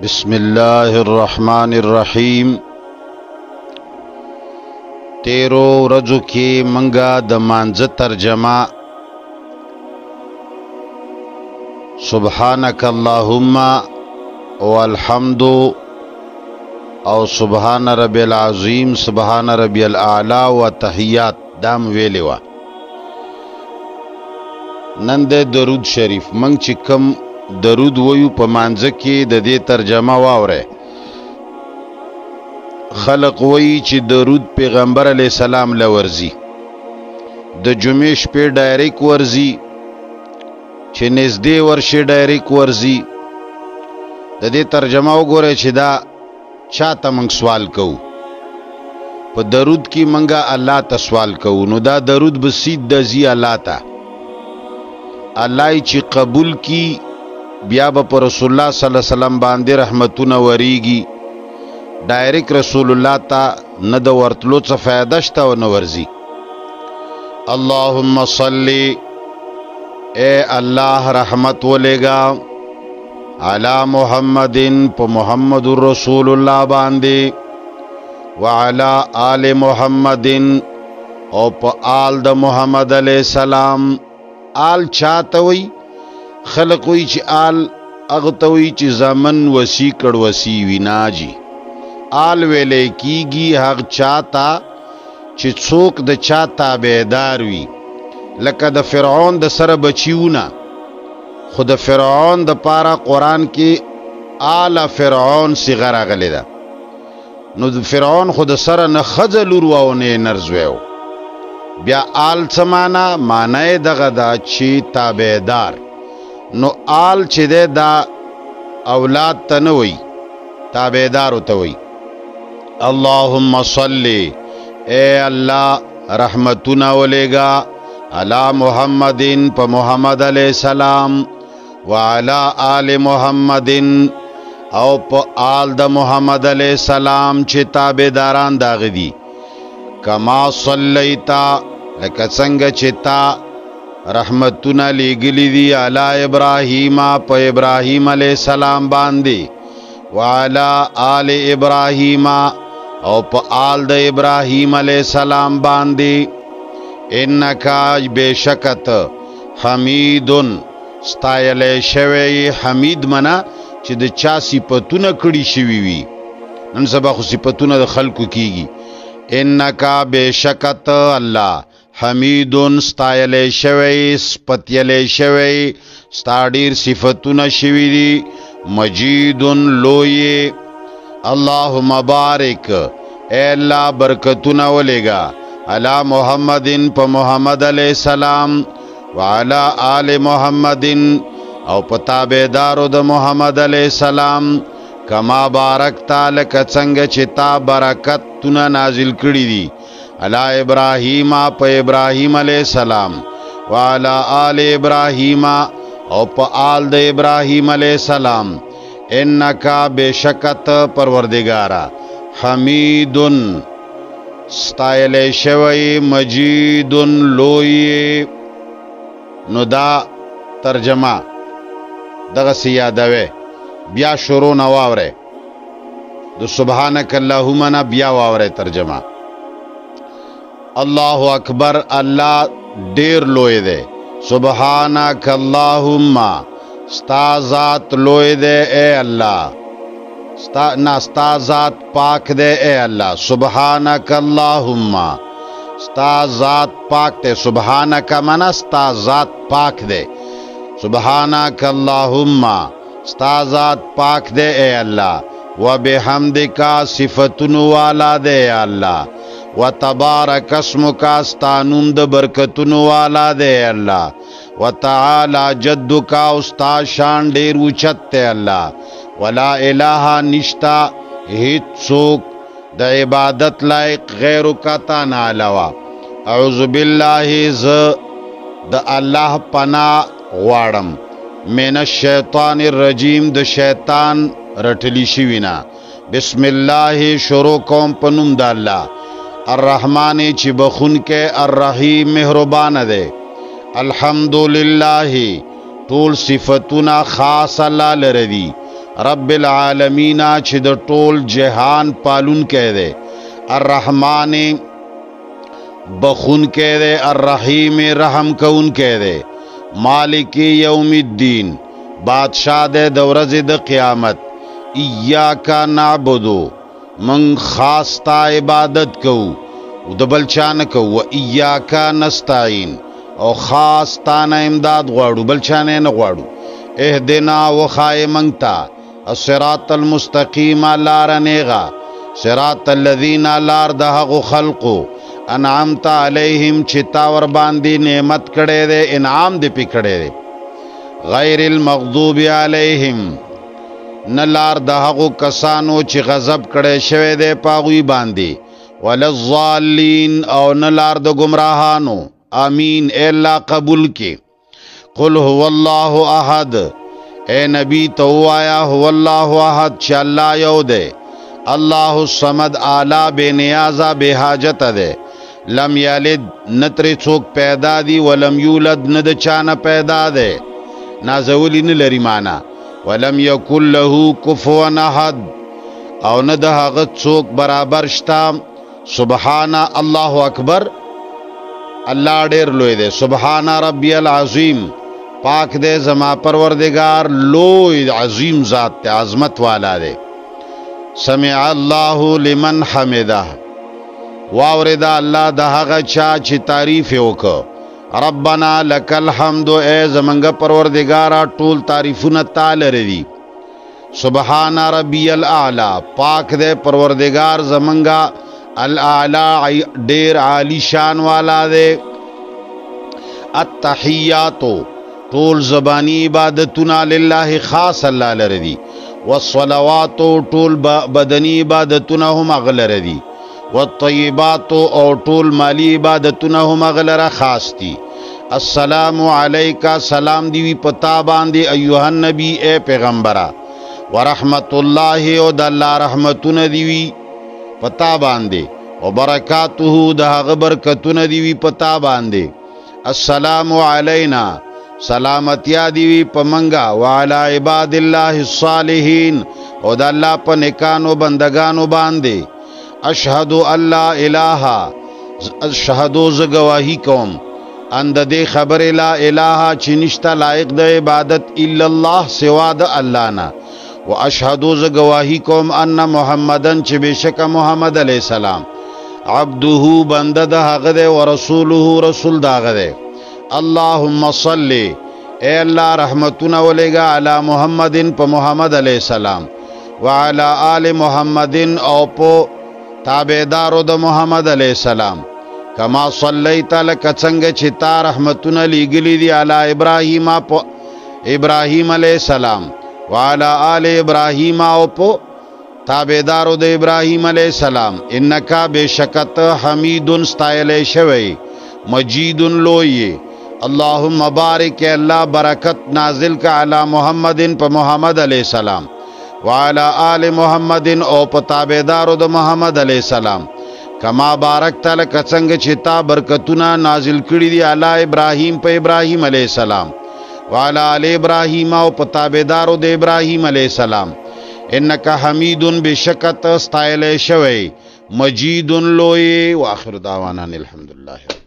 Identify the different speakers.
Speaker 1: بسم الله الرحمن الرحیم. تیرو ورځو کې منګه د مانځه ترجمه سبحانك اللهم والحمد او سبحان ربی العظیم سبحان ربی الاعلی وتحیات دام ویلې وه. نن د درود شریف منګ چې کم درود ویو په مانځه کې د دې ترجمه واوره. خلق وایي چې درود پیغمبر علیه السلام له ورځي، د جمعې شپې ډایرک ورځي، چې نږدې ورشي ډایرک ورځي. د دې ترجمه وګورئ چې دا چاته موږ سوال کوو. په درود کې موږ الله ته سوال کوو، نو دا درود به سید د ځي الله ته. الله یې چې قبول کی بیا به پر رسول الله صلی الله علیه وسلم باندې رحمتونه وریږي. ډایرک رسول الله ته نه د ورتلو څه فایده شته او نه ورځي. اللهم صل، اے الله رحمت ولېږه علی محمد، په محمد رسول الله باندې، وعلى آل محمد، او په آل د محمد علیه السلام. آل چاته وي؟ خلق وی چې آل هغه ته وي چې زامن وصي کړ وصي وي. نه جي، آل ویلی کیږي هغه چاته چې څوک د چا تابعدار وي. لکه د فرعون د سره بچیونه، خو د فرعون د پاره قرآن کې آل فرعون صیغه راغلې ده. نو د فرعون خو د سره نه ښځه لور وه او نه یې نر زوی و. بیا آل څه معنا؟ معنا یې دغه ده چې تابعدار. نو آل چې دی دا اولاد ته نه وایي، تابعدارو ته وایي. اللهم صل، اے الله رحمتونه ولېږه علی محمد، په محمد علیه السلام، وعلى آل محمد، او په آل د محمد علیه السلام چې تابعداران د هغه دي. کما صلیتا، لکه څنګه چې تا رحمتونه لیږلي دي علی ابراهیم، په ابراهیم علیه السلام باندې، وعلى آل ابراهیم، او په آل د ابراهیم علیه السلام باندې. انک بېشکت حمید، ستایلی شوی. حمید منه چې د چا صفتونه کړي شوي وي. نن سبا خو صفتونه د خلکو کیږي. انک بېشکت الله حمید، ستایلی شوی، سپتیلی شوی، ستا ډېر صفتونه شوي دي. مجید، لوی. اللهم بارک، اے الله برکتونه ولېږه علی محمد، په محمد علیه السلام، وعلى آل محمد، او په تابعدارو د محمد علیه السلام. کما بارکتا، لکه څنګه چې تا برکتونه نازل کړي دي علی ابراهیم، په ابراهیم علیه السلام، وعلى آل ابراهیم، او په آل د ابراهیم علیه السلام. انک بېشکت پروردګاره حمید، ستایلی شوی، مجید، لوی. نو دا ترجمه دغسې یادوې. بیا شروع نه واورې، د سبحانک اللهم نه بیا واورې ترجمه. الله اکبر، الله ډیر لوی دی. سبحانک اللهم، ستا ذات لوی دی اے الله، ستا نه ستا ذات پاک دی اے الله. سبحانک اللهم، ستا ذات پاک دی. سبحانک معنی ستا ذات پاک دی. سبحانک اللهم، ستا ذات پاک دی اے الله. وبحمدک، صفتونو والا دی اے الله. وتبارک اسمک، ستا نوم د برکتونو والا دی اے الله. وتعالی جدک، او ستا شان ډېر اوچت دی الله. ولا اله، نشتا هیڅوک د عبادت لایق غیرک، تا نه علاوه. اعوذ بالله، زه د الله پناه غواړم، من الشیطان الرجیم، د شیطان رټلی شوي نه. بسم الله، شروع کوم په نوم د الله. الرحمن، چې بخونکی، الرحیم، مهربان دی. الحمدلله، ټول صفتونه خاص الله لره دي. رب العالمین چې د ټول جهان پالونکی دی، الرحمن بخونکی دی، الرحیم رحم کوونکی دی، مالک یوم الدین بادشاہ دی د ورځې د قیامت. ایاک نعبدو من خاص تا عبادت کوو او د بل چا نه کوو. و ایاک نستعین او خاص تا نه امداد غواړو، بل چا نه نه غواړو. اهدنا وښایې موږ ته الصراط المستقیم لار نیغه، صراط الذین لار د هغو خلقو انعمت علیهم چې تا ورباندې نعمت کړی دی، انعام دې پې کړی دی. غیر المغضوب علیهم نه لار د هغو کسانو چې غضب کړی شوی دی په هغوی باندې، ولا الضالین او نه لار د ګمراهانو. آمین. ای الله قبول کې. قل هو الله احد، اے نبی ته ووایا هو الله احد چې الله یو دی، الله الصمد اعلی بې نیازه بې حاجته دی، لم یلد نه ترې څوک پیدا دی، ولم یولد نه د چا نه پیدا دی، نازولی نه لري معنا، ولم یکن له کفوا احد او نه د هغه څوک برابر شته. سبحان الله اکبر، الله ډېر لوی دی. سبحان ربی العظیم، پاک دی زما پروردگار، لوی عظیم ذات دی، عظمت والا دی. سمع الله لمن حمده، واورېده الله د هغه چا چې تعریف یې وکړ. ربنا لک الحمد، ای زمونږ پروردګاره ټول تعریفونه تا لره دي. سبحان ربی الاعلی، پاک دی پروردگار زمونږ، الاعلی ډیر عالی شان والا دی. التحیات ټول زبانی عبادتونه لله خاص الله لره دي، والصلوات ټول بدني عبادتونه هم هغه لره دي، والطیبات او ټول مالی عبادتونه هم هغه لره خاص دي. السلام علیک، سلام دی وي په تا باندې ایها النبی ای پیغمبره، ورحمت الله او د الله رحمتونه دی وي په تا باندې، وبرکاته د هغه برکتونه دی وي په تا باندې. السلام علینا، سلامتیا دی وي په منګه، وعلی عباد الله الصالحین او د الله په نیکانو بندگانو باندې. اشهد ان لا اله، اشهد زه ګواهي کوم ان د دې خبرې لا اله چې نشته لایق د عبادت الا الله سوا د الله نه، و اشهد زه ګواهي کوم ان محمدن چې بېشکه محمد علیه السلام عبده بنده د هغه دی، ورسوله رسول د هغه دی. اللهم صل، ای الله رحمتونه ولېږه علی محمد په محمد علیه السلام، وعلى آل محمد او په تابعدارو د محمد علیه السلام، کما صلیت لکه څنګه چې تا رحمتونه لیږلي دي علی ابراهیم په ابراهیم علیه السلام، وعلى آل ابراهیم او په تابعدارو د ابراهیم علیه السلام، انک بېشکه ته حمید ستایلی شوی، مجید لوی. اللهم بارک، الله برکت نازل کا علی محمد په محمد علیه السلام، وعلى آل محمد او په تابعدارو د محمد علیه السلام، کما بارکت لکه څنګه چې تا برکتونه نازل کړي دي علی ابراهیم په ابراهیم علیه السلام، وعلى آل ابراهیم او په تابعدارو د ابراهیم علیه السلام، انک حمید بېشکه ته ستایلی شوی، مجید لوی. واخر دعوانا ان الحمدلله.